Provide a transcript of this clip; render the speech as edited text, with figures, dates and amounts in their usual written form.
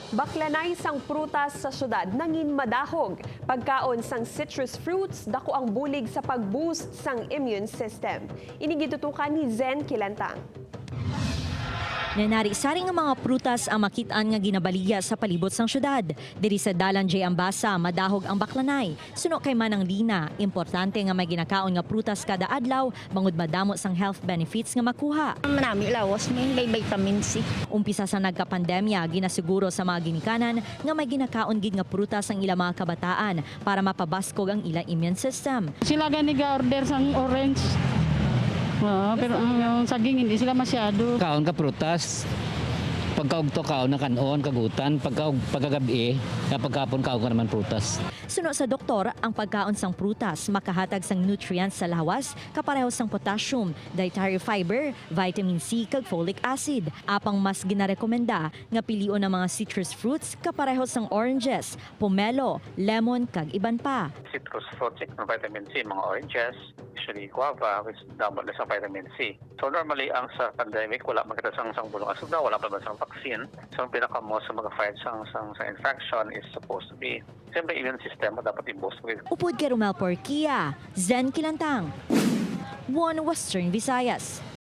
Baklanay sang prutas sa syudad nangin madahog. Pagkaon sang citrus fruits, dako ang bulig sa pag-boost sang immune system. Ini gitutukan ni Zen Kilantang. Nanari-sari nga mga prutas ang makitaan nga ginabaligya sa palibot sang syudad. Diri sa Dalan J. Ambasa, madahog ang baklanay. Suno kay Manang Lina, importante nga may ginakaon nga prutas kada adlaw bangod madamo sang health benefits nga makuha. Manami lawas, may vitamin C. Umpisa sa nagkapandemya, ginasiguro sa mga ginikanan nga may ginakaon gid nga prutas ang ilang mga kabataan para mapabaskog ang ilang immune system. Sila gani ga-order sang orange. Oo, pero ang saging hindi sila masyado. Kaon ka prutas. Pagkaugto, kaon na kanon, kagutan. Pagkagabi, kapag kaon ka naman prutas. Suno sa doktor, ang pagkaon sang prutas makahatag sang nutrients sa lawas kapareho sang potassium, dietary fiber, vitamin C kag folic acid. Apang mas ginarekomenda nga pilion ang mga citrus fruits kapareho sang oranges, pomelo, lemon kag iban pa. Citrus fruits, like vitamin C, mga oranges, usually guava, which double less ang vitamin C. So normally, ang sa pandemic, wala man kita sang bulong asugda, wala pa man sang vaccine. So ang pinaka-most sa mga-fight sang infection is supposed to be, siyempre, immune system mo dapat i-boost with Upod kay Romel Porquia, Zen Kilantang, One Western Visayas.